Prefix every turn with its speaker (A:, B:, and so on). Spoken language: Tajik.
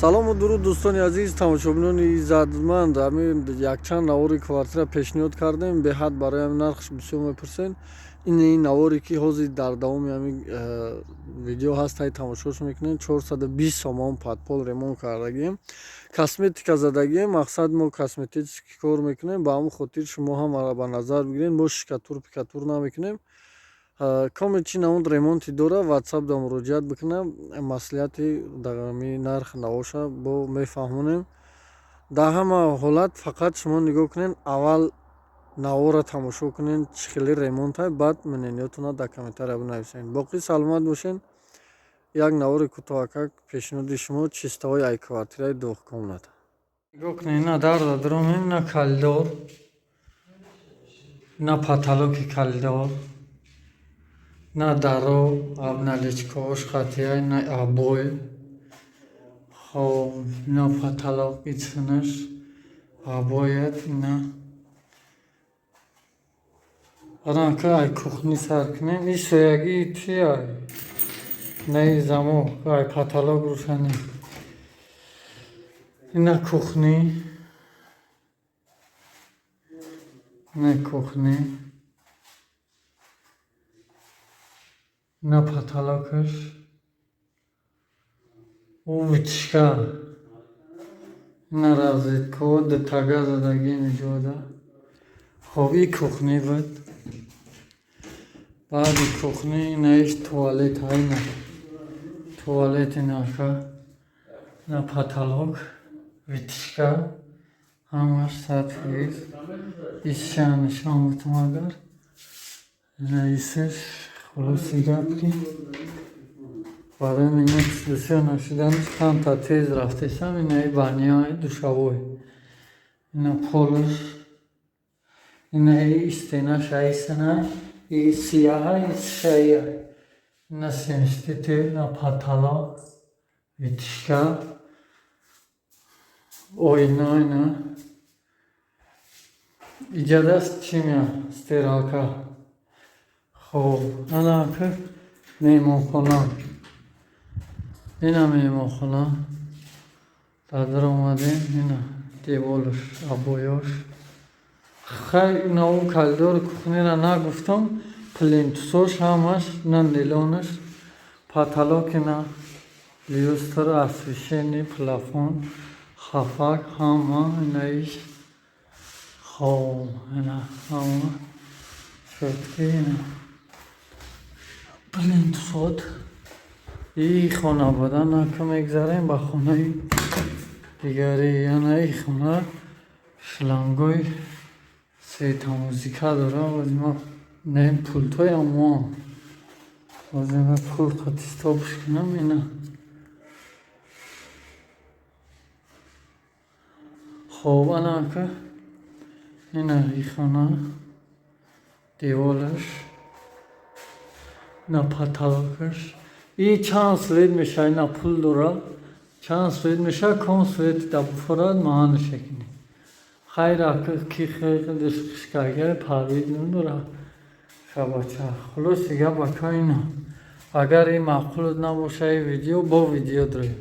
A: Салому дуруд, дӯстони азиз, тамошобинони иззатманд. Ҳамин якчанд навори квартира пешниҳод кардем, беҳад барои ҳамин нархш бисёр мепурсен. Ин наворе, ки ҳозир дар давоми ҳамин видео ҳаст, ҳай тамошош мекунем. 420 сомон под пол ремонт кардагием, косметика задагием. Мақсад, мо косметический кор мекунем, ба ҳамон хотир шумо ҳам ба назар бигиред, мо штукатур пикатур намекунем. Коме чи намуд ремонти дора, Ватсап да муроҷиат бикунам, маслиҳати дар ҳамин нарх навоша бо мефаҳмонем. Дар ҳама ҳолат фақат шумо нигоҳ кунед, аввал навора тамошо кунед, чӣ хеле ремонта, баъд мнение ётонро дар комментария бинависед. Боқӣ саломат бошед. Як навори кӯтоҳакак пешниҳоди шумо, чистовой ай квартираи двухкомната. Нигоҳ кунед, ина дар даромем, ина коридор, ина потолоки коридор, на даро обналичка ҳош қатия, на обои. Хоб, ина потолок, ицинаш обоят, ина анака. Ай кухни сар кунем, и соягии чи ай наи замок, ай потолок рӯшанӣ. Ина кухни, ина кухни, ина потолокаш, ӯ вытяжка, ина розеткаҳо, дутага задагием иҷода. Хоб, и кухни буд. Баъди кухни инаиш туалет, ина туалет, инака, ина потолок, вытяжка, ҳамаш 100%. Исша нишон бутам агар, ина исаш. Хулоси гап, ки барои минут бисёр нашуданаш камтар тез рафтесам. Инаи баняи душавой, ина полаш, инаи стенаш, айсана и сияҳа, исшая, ина смеситель, ина потолок, вытяжка, оина. Ина иҷадаст чимя, стиралка. Хоб, анака меҳмонхона, ина меҳмонхона дар даромадем, ина девораш, обоёш. Хай, ина ӯ коридори кухнира нагуфтам, плинтусош ҳамаш, ина нилонаш, потолок, ина люстра, освещение, плафон, хафак, ҳама инаиш. Хоб, ина ҳама шуд, ина плинтусот. И хона буда, нака мегзарем ба хонаи дигари. Ана и хона шлангои светомузыка дора. Ҳозир не, пультҳои амоам, ҳозир ма пулт қати стопш кунам. Ина, хоб, анака ина и хона девораш, ина потолокаш. И чанд свет мешавад, ина пул дорад, чанд свет мешавад, ком свет да буфорад, маънаша кунӣ. Хайр, ки хушкага парвиз надорад шабача. Хулоси гап, ака, ина агар ин маъқул набошад, ин видео бо видео дорем.